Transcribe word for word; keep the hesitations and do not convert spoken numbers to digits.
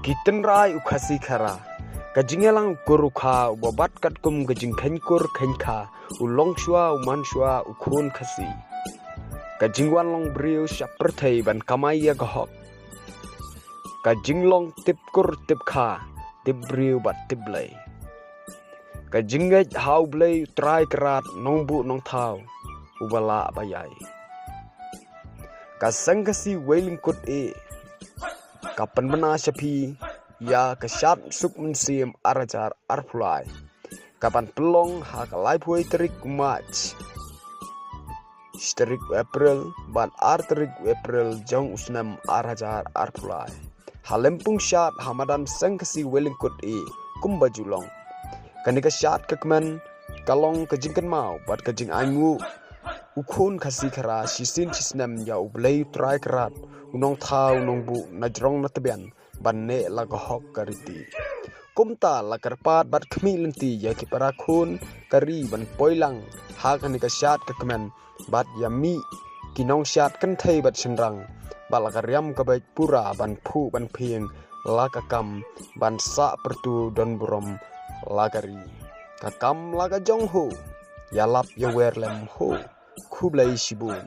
Ki tynrai u Khasi Khara. Ka jingïalang u kur u kha uba bat katkum ka jingkheiñ kur kheiñ kha, u long shuwa u man shuwa u khun Khasi. Ka jingwan long briew sha pyrthei ban kamai ïa ka hok. Ka jinglong tip kur tip kha, tip briew bad tip Blei. Ka jingngeit ha u Blei u Trai Kynrad nongbuh nongthaw uba lah ba ïai. Ka Seng Khasi Wei Lyngkut E ka pynbna sha phi ïa ka shad Suk Mynsiem ar hajar arphew lai, ka ban pynlong ha ka laiphew tarik March, shi tarik April bad ar tarik April jong u snem ar hajar arphew lai. Ha Lympung Shad ha madan Seng Khasi Wei Lyngkut E kumba ju long. Kane ka shad ka kmen ka long ka jingkynmaw bad ka jingainguh u khun Khasi Khara shisien shisnem ïa u Blei u Trai Kynrad, u nongthaw u nongbuh na jrong na tbian ban neh la ka hok ka riti. Kumta la kyrpad bad khmih lynti ïa ki para khun ka ri ban poi lang ha kane ka shad ka kmen bad ïa mih ki nongshad kynthei bad shynrang bad la ka riam ka beit pura ban phuh ban phieng la ka kam ban sah pyrtu don burom la ka ri. Ka kam la ka jong ho, ïalap ïawer lem ho. Khublei shibun.